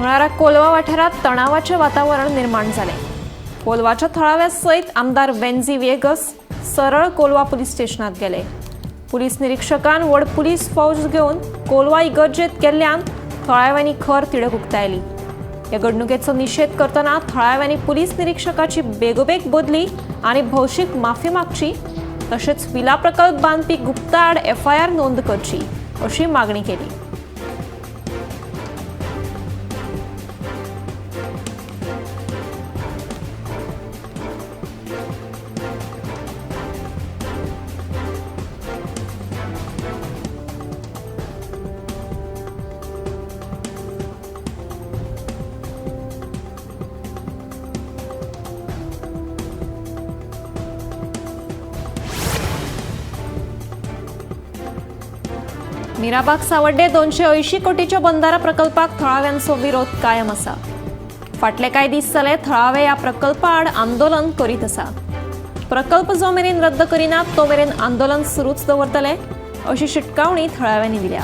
मंगळारा कोलवा वाठारात तणावाचें वातावरण निर्माण जालें. कोलवाच्या थळाव्या सयत आमदार वेन्झी व्हिएगस सरळ कोलवा पुलीस स्टेशनात गेले. पुलीस निरीक्षकान व्हड पुलीस फौज घेवन कोलवा इगर्जेत गेल्ल्यान थळाव्यांनी खर तिडक उक्तायली. ह्या घडणुकेचो निशेध करतना थळाव्यांनी पुलीस निरीक्षकाची बेगोबेग बदली आनी भौशीक माफी मागची, तशेंच विला प्रकल्प बांदपी गुप्ता आड एफआयआर नोंद करची अशी मागणी केली. मिराबाग सावड्डे 280 कोटीच्या बंधारा प्रकल्पाक थळाव्यांचो विरोध कायम आसा. फाटले कांय दीस जाले थळावे ह्या प्रकल्पा आड आंदोलन करीत आसा. प्रकल्प जो मेरेन रद्द करिना तो मेरेन आंदोलन सुरूच दवरतले अशी शिटकावणी थळाव्यांनी दिल्या.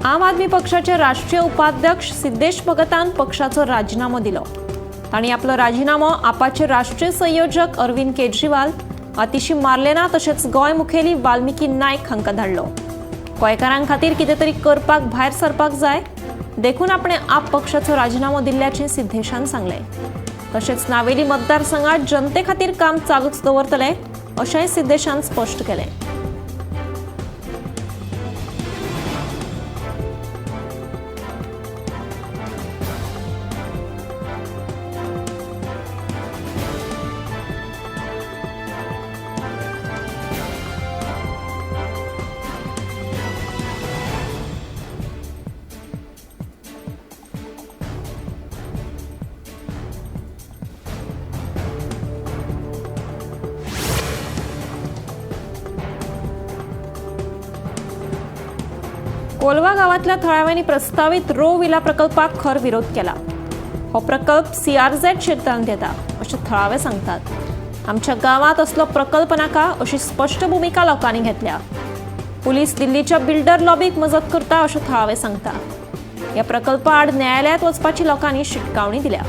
आम आदमी पक्षाचे राष्ट्रीय उपाध्यक्ष सिद्धेश भगतान पक्षाचो राजीनामो दिलो. तांणी आपलो राजीनामो आपाचे राष्ट्रीय संयोजक अरविंद केजरीवाल, आतिशी मार्लेना तशेंच गोंय मुखेली वाल्मिकी नायक हांकां धाडलो. गोंयकारां खातीर कितें तरी करपाक भायर सरपाक जाय देखून आपणे आप पक्षाचो राजीनामो दिल्ल्याचें सिद्धेशान सांगलें. तशेंच नावेली मतदारसंघात जनते खातीर काम चालूच दवरतले अशेंय सिद्धेशान स्पश्ट केलें. कोलवा गावातल्या थळाव्यांनी प्रस्तावित रो विला प्रकल्पाक खर विरोध केला. हो प्रकल्प सीआरझेड क्षेत्रांत येता अशें थळावे सांगतात. आमच्या गांवांत असलो प्रकल्प नाका अशी स्पश्ट भुमिका लोकांनी घेतल्या. पुलीस दिल्लीच्या बिल्डर लॉबीक मजत करता अशें थळावे सांगता. ह्या प्रकल्पा आड न्यायालयांत वचपाची लोकांनी शिटकावणी दिल्या.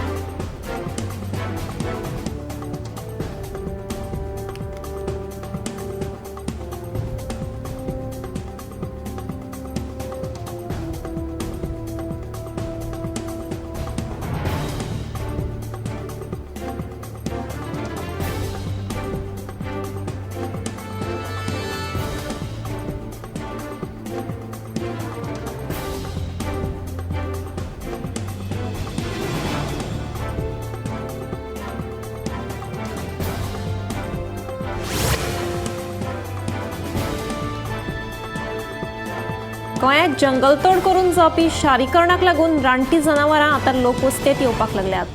गोंयांत जंगलतोड करून जावपी शारीकरणाक लागून रानटी जनावरां आतां लोकवस्तेंत येवपाक लागल्यात.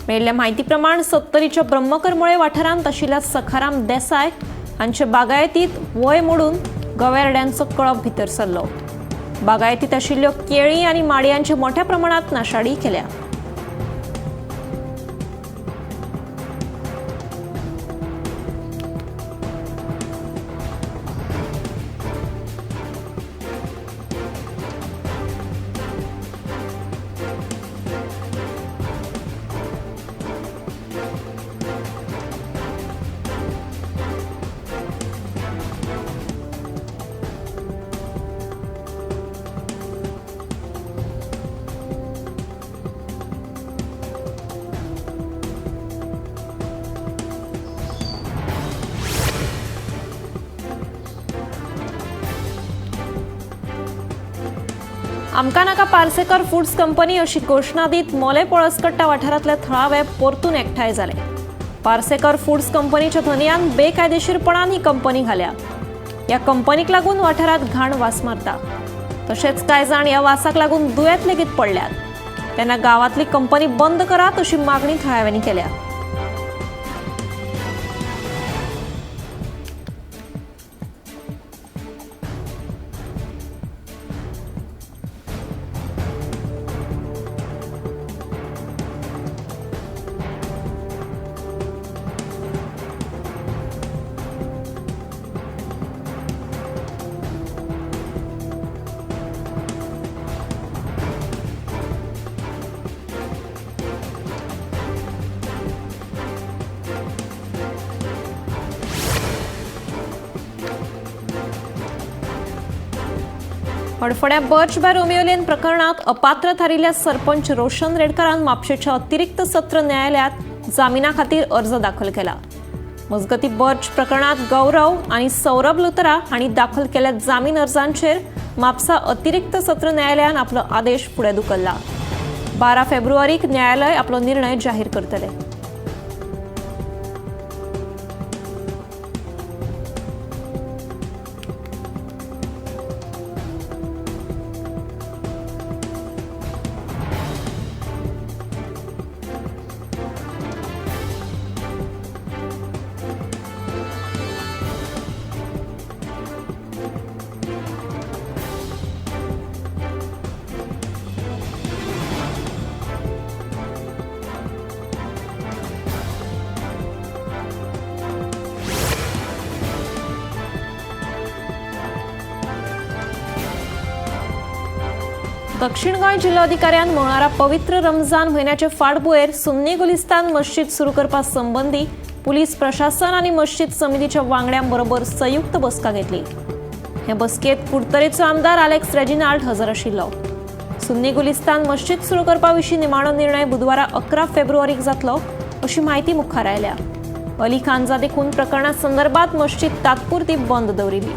मेळिल्ल्या म्हायती प्रमाण सत्तरीच्या ब्रह्मकरमुळे वाठारांत आशिल्ल्या सखाराम देसाय हांचे बागायतींत वय मोडून गवेरड्यांचो कळप भितर सरलो. बागायतींत आशिल्ल्यो केळी आनी माडयांचे मोठ्या प्रमाणांत नाशाडी केल्या. आमकां नाका पार्सेकर फूड्स कंपनी अशी घोशणा दीत मोले पळसकट्टा वाठारांतले थळावे परतून एकठांय जाले. पार्सेकर फूड्स कंपनीच्या धनयान बेकायदेशीरपणान ही कंपनी घाल्या. ह्या कंपनीक लागून वाठारांत घाण वास मारता. तशेंच कांय जाण ह्या वासाक लागून दुयेंत लेगीत पडल्यात. तेन्ना गांवांतली कंपनी बंद करात अशी मागणी थळाव्यांनी केल्या. हडफड्या बर्च बाय रोमियो लेन प्रकरणात अपात्र थारिल्ल्या सरपंच रोशन रेडकरान म्हापशेच्या अतिरिक्त सत्र न्यायालयात जामिना खातीर अर्ज दाखल केला. मजगती बर्च प्रकरणात गौरव आनी सौरभ लुथरा हांणी दाखल केल्ल्या जामीन अर्जांचेर म्हापसा अतिरिक्त सत्र न्यायालयान आपलो आदेश फुडें धुकल्ला. 12 फेब्रुवारीक न्यायालय आपलो निर्णय जाहीर करतले. दक्षिण गोंय जिल्लोधिकाऱ्यान मंगळारा पवित्र रमजान म्हयन्याचे फाटभुंयेर सुन्नी गुलिस्तान मस्जिद सुरू करपा संबंदी पुलीस प्रशासन आनी मस्जिद समितीच्या वांगड्यां बरोबर संयुक्त बसका घेतली. हे बसकेत कुडतरेचो आमदार आलेक्स रेजिनाल्ड हजर आशिल्लो. सुन्नी गुलिस्तान मस्जिद सुरू करपा विशीं निमाणो निर्णय बुधवारा 11 फेब्रुवारीक जातलो अशी म्हायती मुखार आयल्या. अली खानजादे खून प्रकरणा संदर्भात मस्जिद तात्पुरती बंद दवरिल्ली.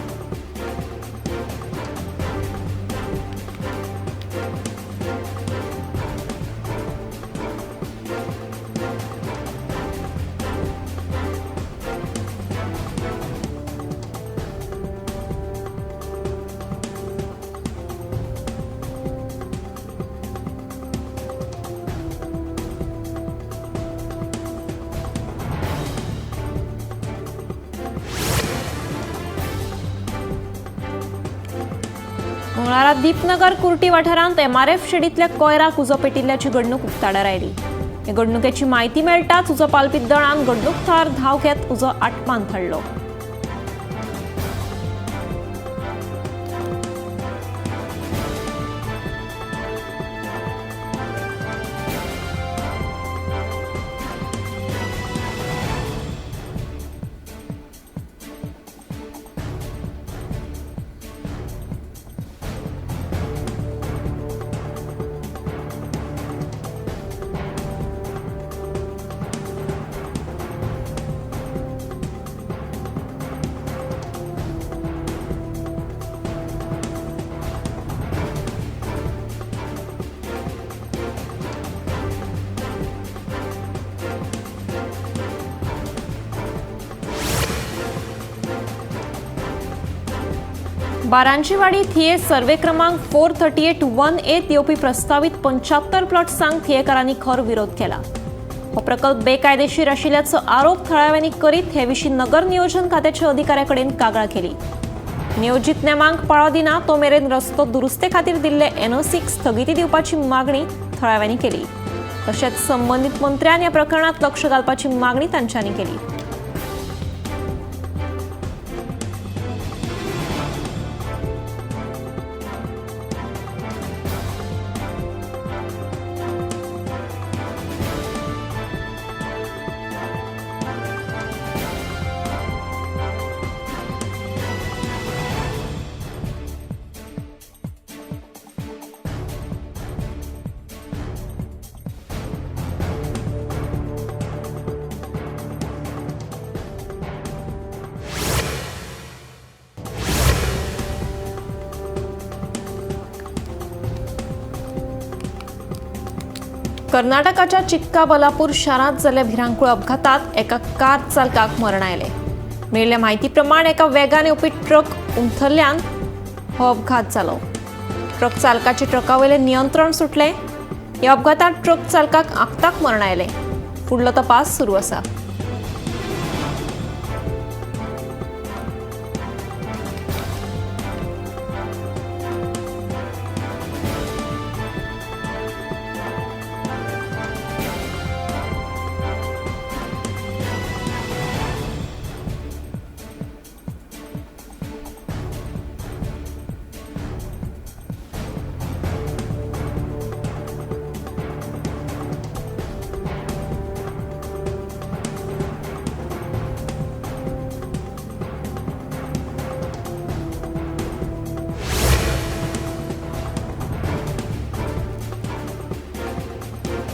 मंगळारा दीपनगर कुर्टी वाठारांत एमआरएफ शेडींतल्या कोयराक उजो पेटिल्ल्याची घडणूक उक्ताडार आयली. हे घडणुकेची म्हायती मेळटाच उजो पालपी दळान घडणूक थळार धांव घेत उजो आटपांत हाडलो. बारांचीवाडी थिये सर्वे क्रमांक 438-1A येवपी प्रस्तावीत 75 प्लॉट्सांक थियेकारांनी खर विरोध केला. हो प्रकल्प बेकायदेशीर आशिल्ल्याचो आरोप थळाव्यांनी करीत हे विशीं नगर नियोजन खात्याच्या अधिकाऱ्या कडेन कागाळ केली. नियोजीत नेमांक पाळो दिना तो मेरेन रस्तो दुरुस्ते खातीर दिल्ले एनओसीक स्थगिती दिवपाची मागणी थळाव्यांनी केली. तशेंच संबंदीत मंत्र्यान ह्या प्रकरणात लक्ष घालपाची मागणी तांच्यांनी केली. कर्नाटकाच्या चिक्काबलापूर शारांत जाल्ल्या भिरांकूळ अपघातात एका कार चालकाक मरण आयलें. मेळिल्ल्या म्हायती प्रमाण एका वेगान येवपी ट्रक उमथल्ल्यान हो अपघात जालो. ट्रक चालकाचे ट्रका वयलें नियंत्रण सुटलें. ह्या अपघातात ट्रक चालकाक आक्ताक मरण आयलें. फुडलो तपास सुरू आसा.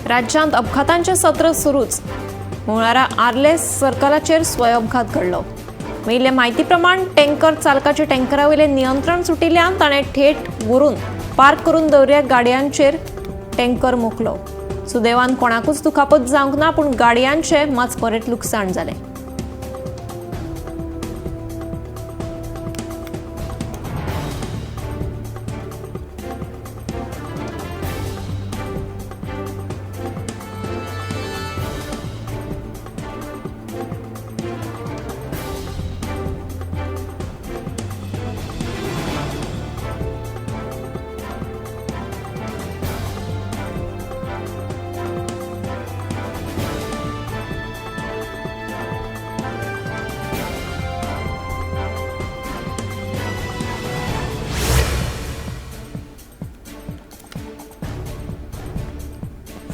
राज्यांत अपघातांचे सत्र सुरूच. मंगळारा आर्लेस सर्कलाचेर स्वय अपघात घडलो. मेळिल्ले म्हायती प्रमाण टँकर चालकाचे टँकरा वयलें नियंत्रण सुटिल्ल्यान ताणें थेट व्हरून पार्क करून दवरिल्ल्या गाडयांचेर टँकर मोखलो. सुदैवान कोणाकूच दुखापत जावंक ना, पूण गाडयांचें मात बरेंच लुकसाण जालें.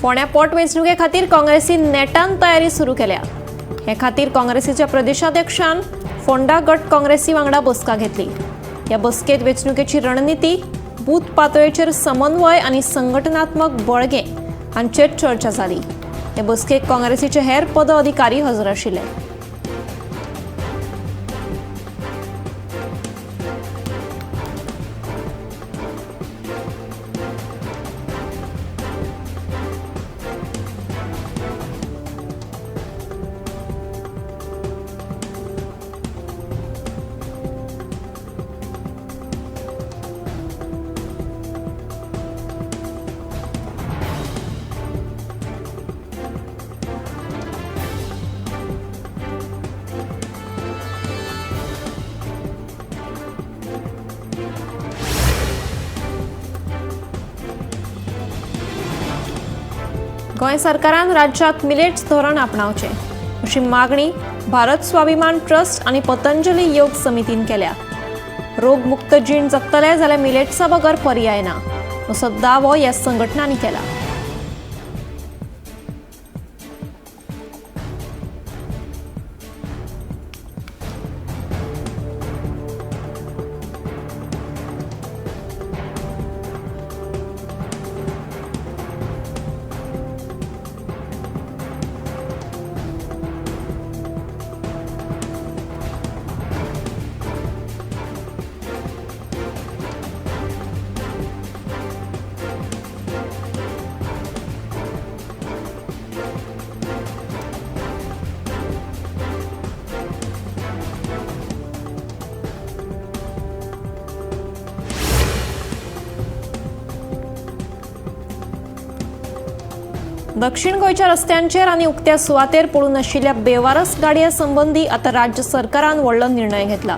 फोंड्या पोटवेंचणुके खातीर काँग्रेसीन नेटान तयारी सुरू केल्या. हे खातीर काँग्रेसीच्या प्रदेशाध्यक्षान फोंडा गट काँग्रेसी वांगडा बसका घेतली. ह्या बसकेत वेंचणुकेची रणनिती, बूथ पातळेचेर समन्वय आनी संघटनात्मक बळगें हांचेर चर्चा जाली. हे बसकेक काँग्रेसीचे हेर पदाधिकारी हजर आशिल्ले. गोंय सरकारान राज्यांत मिलेट्स धोरण आपणावचें अशी मागणी भारत स्वाभिमान ट्रस्ट आनी पतंजली योग समितीन केल्या. रोगमुक्त जीण जगतले जाल्यार मिलेट्सा बगर पर्याय ना असो दावो ह्या संघटनांनी केला. दक्षिण गोंयच्या रस्त्यांचेर आनी उक्त्या सुवातेर पडून आशिल्ल्या बेवारस गाडयां संबंदी आतां राज्य सरकारान व्हडलो निर्णय घेतला.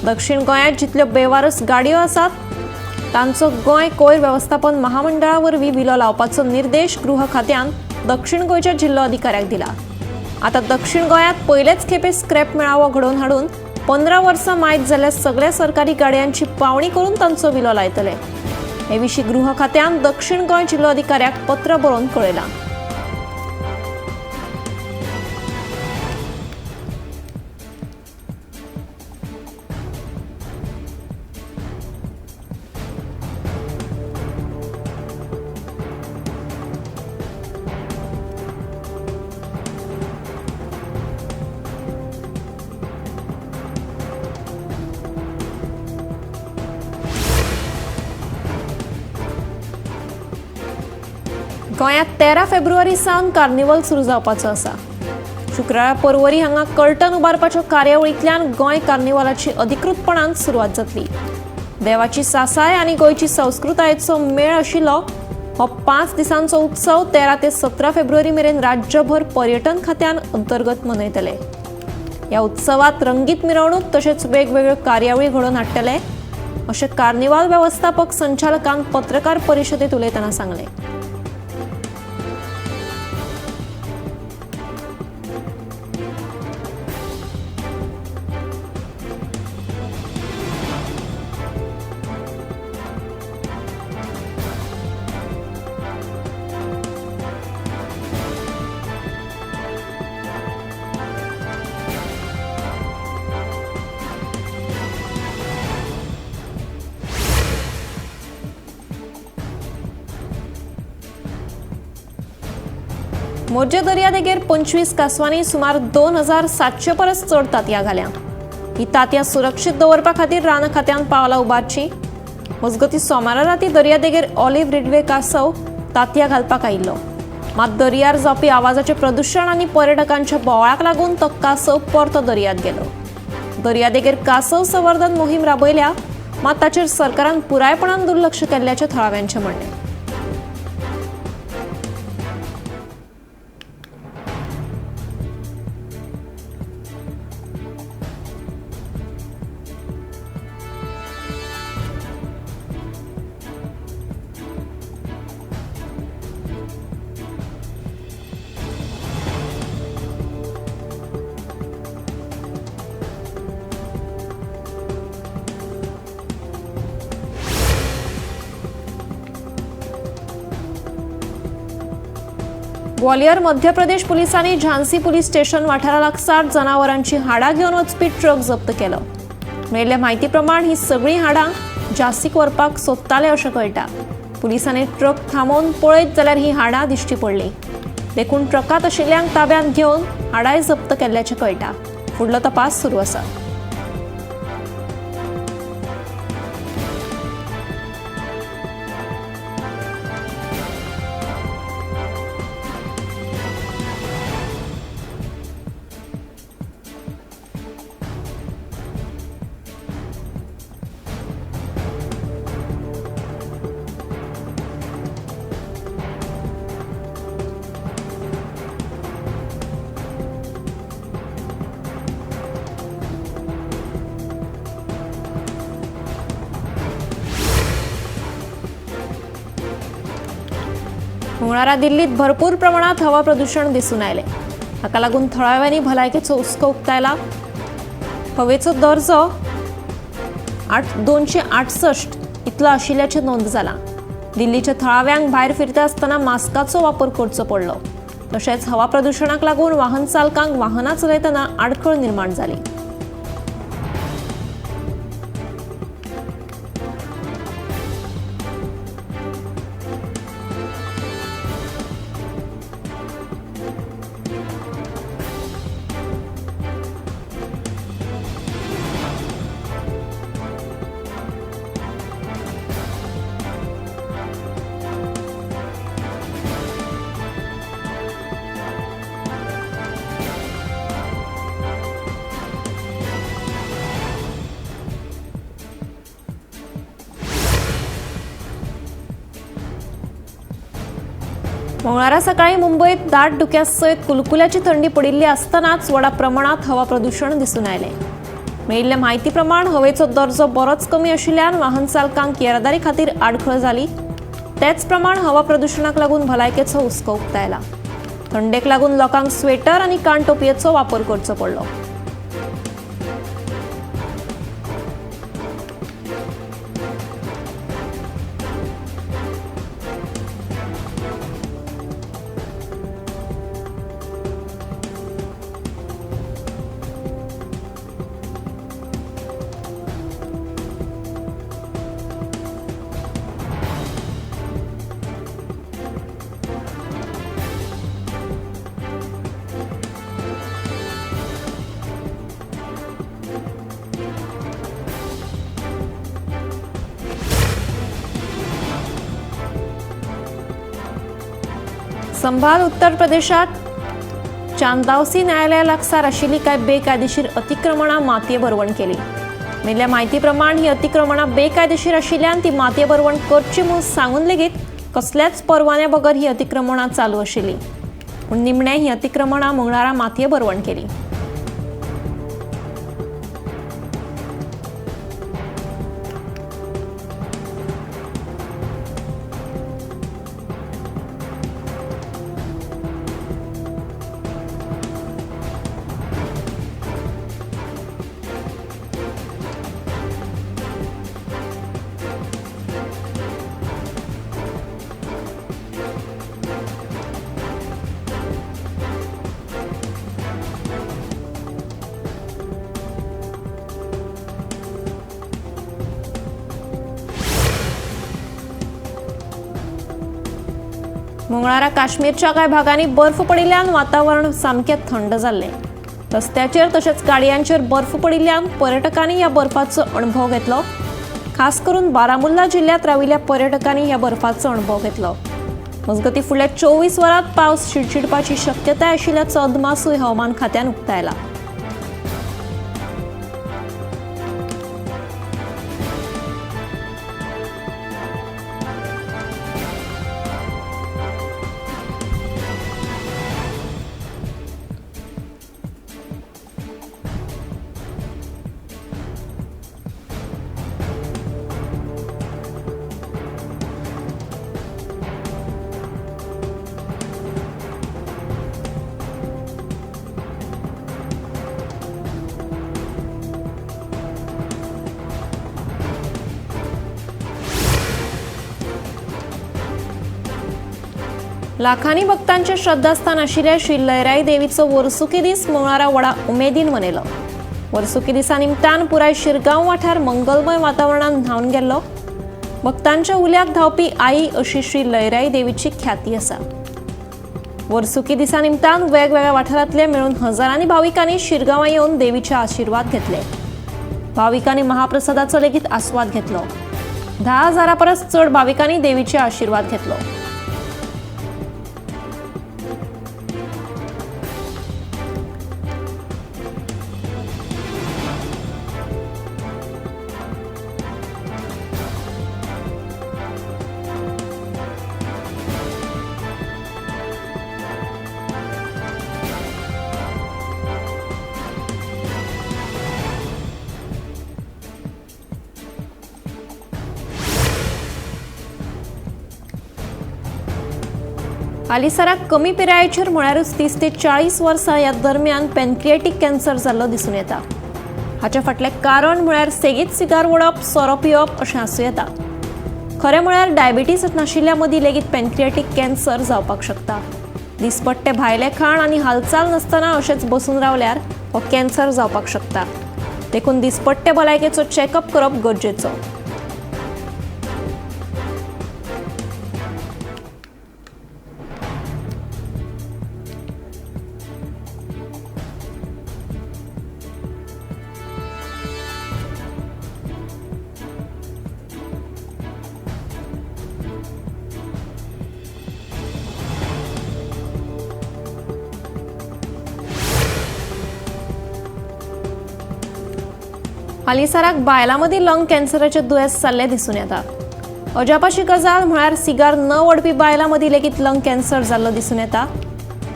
दक्षिण गोंयांत जितल्यो बेवारस गाडयो आसात तांचो गोंय कोयर वेवस्थापन महामंडळा वरवीं विलो लावपाचो निर्देश गृह खात्यान दक्षिण गोंयच्या जिल्लो अधिकाऱ्याक दिला. आतां दक्षिण गोंयांत पयलेच खेपे स्क्रॅप मेळावो घडोवन हाडून 15 वर्सां मायत जाल्ल्या सगळ्या सरकारी गाडयांची पावणी करून तांचो विलो लायतले. हे विशीं गृह खात्यान दक्षिण गोंय जिल्लो अधिकाऱ्याक पत्र बरोवन कळयलां. गोंयांत 13 फेब्रुवारी सावन कार्निवल सुरू जावपाचो आसा. शुक्रारा पर्वरी हांगा कर्टन उबारपाच्या कार्यावळींतल्यान गोंय कार्निवालाची अधिकृतपणान सुरवात जातली. देवाची सासाय आनी गोंयची संस्कृतायेचो मेळ आशिल्लो हो 5 दिसांचो उत्सव 13 ते 17 फेब्रुवारी मेरेन राज्यभर पर्यटन खात्यान अंतर्गत मनयतले. ह्या उत्सवात रंगीत मिरवणूक तशेंच वेगवेगळ्यो कार्यावळी घडोवन हाडटले अशें कार्निवाल वेवस्थापक संचालकान पत्रकार परिशदेंत उलयतना सांगलें. मोरजे दर्यादेगेर 25 कांसवांनी सुमार 2700 परस चड तांतयां घाल्या. ही तांतयां सुरक्षीत दवरपा खातीर रान खात्यान पावलां उबारची. मजगतीं सोमारा राती दर्यादेगेर ऑलिव्ह रिडवे कांसव तांतयां घालपाक आयिल्लो. मात दर्यार जावपी आवाजाचें प्रदुशण आनी पर्यटकांच्या बोवाळाक लागून तो कांसव परतो दर्यांत गेलो. दर्यादेगेर कांसव संवर्धन मोहीम राबयल्या, मात ताचेर सरकारान पुरायपणान दुर्लक्ष केल्ल्याचें थळाव्यांचें म्हणणें. ग्वालियर मध्य प्रदेश पुलिसांनी झांसी पुलीस स्टेशन वाठारा लागसार जनावरांची हाडां घेवन वचपी ट्रक जप्त केलो. मेळिल्ले म्हायती प्रमाण ही सगळीं हाडां झांसीक व्हरपाक सोदताले अशें कळटा. पुलिसांनी ट्रक थांबोवन पळयत जाल्यार ही हाडां दिश्टी पडली. देखून ट्रकांत आशिल्ल्यांक ताब्यांत घेवन हाडांय जप्त केल्ल्याचें कळटा. फुडलो तपास सुरू आसा. मंगळारा दिल्लीत भरपूर प्रमाणात हवा प्रदूषण दिसून आयलें. हाका लागून थळाव्यांनी भलायकेचो हुस्को उक्तायला. हवेचो दर्जो 268 इतलो आशिल्ल्याचें नोंद जालां. दिल्लीच्या थळाव्यांक भायर फिरता आसतना मास्काचो वापर करचो पडलो. तशेंच हवा प्रदूषणाक लागून वाहन चालकांक वाहनां चलयतना आडखळ निर्माण जाली. मंगळारा सकाळी मुंबईत दाट धुक्यासयत कुलकुल्याची थंडी पडिल्ली आसतनाच व्हडा प्रमाणात हवा प्रदूषण दिसून आयलें. मेळिल्ले म्हायती प्रमाण हवेचो दर्जो बरोच कमी आशिल्ल्यान वाहन चालकांक येरादारी खातीर आडखळ जाली. तेच प्रमाण हवा प्रदूषणाक लागून भलायकेचो हुस्को उक्तायला. थंडेक लागून लोकांक स्वेटर आनी कानटोपयेचो वापर करचो पडलो. संभाल उत्तर प्रदेशात चांदावसी न्यायालया लागसार आशिल्ली कांय बेकायदेशीर अतिक्रमणां मातये भरवण केली. मेल्ल्या म्हायती प्रमाण ही अतिक्रमणां बेकायदेशीर आशिल्ल्यान ती मातये भरवण करची म्हूण सांगून लेगीत कसल्याच परवान्या बगर ही अतिक्रमणां चालू आशिल्ली. पूण निमणें ही अतिक्रमणां मंगळारा मातये भरवण केली. मंगळारा काश्मीरच्या कांय भागांनी बर्फ पडिल्ल्यान वातावरण सामकें थंड जाल्लें. रस्त्याचेर तशेंच गाडयांचेर बर्फ पडिल्ल्यान पर्यटकांनी ह्या बर्फाचो अणभव घेतलो. खास करून बारामुल्ला जिल्ल्यांत राविल्ल्या पर्यटकांनी ह्या बर्फाचो अणभव घेतलो. मजगतीं फुडल्या 24 वरांत पावस शिडशिडपाची शक्यताय आशिल्ल्याचो अदमासूय हवामान खात्यान उक्तायला. लाखांनी भक्तांचे श्रद्धास्थान आशिल्ल्या श्री लयराई देवीचो वर्सुकी दीस मंगळारा व्हडा उमेदीन मनयलो. वर्सुकी दिसा निमतान पुराय शिरगांव वाठार मंगलमय वातावरणान न्हावन गेल्लो. भक्तांच्या उल्याक धांवपी आई अशी श्री लयराई देवीची ख्याती आसा. वर्सुकी दिसा निमतान वेगवेगळ्या वाठारांतले मेळून हजारांनी भाविकांनी शिरगांवां येवन देवीचे आशिर्वाद घेतले. भाविकांनी महाप्रसादाचो लेगीत आस्वाद घेतलो. 10,000 परस चड भाविकांनी देवीचे आशिर्वाद घेतलो. हालींसराक कमी पिरायेचेर म्हळ्यारूच 30 ते 40 वर्सां ह्या दरम्यान पॅनक्रिएटीक कॅन्सर जाल्लो दिसून येता. हाचे फाटलें कारण म्हळ्यार सेगीत सिगार ओडप, सोरो पिवप अशें आसूं येता. खरें म्हळ्यार डायबिटीस नाशिल्ल्या मदीं लेगीत पॅनक्रिएटीक कॅन्सर जावपाक शकता. दिसपट्टें भायलें खाण आनी हालचाल नासतना अशेंच बसून रावल्यार हो कॅन्सर जावपाक शकता. देखून दिसपट्टे भलायकेचो चॅकअप करप गरजेचो. हालींसराक बायलां मदीं लंग कॅन्सराचें दुयेंस जाल्लें दिसून येता. अजापाची गजाल म्हळ्यार सिगार न ओडपी बायलां मदीं लेगीत लंग कॅन्सर जाल्लो दिसून येता.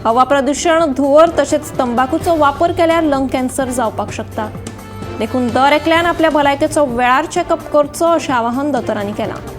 हवा प्रदुशण, धुंवर तशेंच तंबाखूचो वापर केल्यार लंग कॅन्सर जावपाक शकता. देखून दर एकल्यान आपल्या भलायकेचो वेळार चॅकअप करचो अशें आवाहन दोतोरांनी केलां.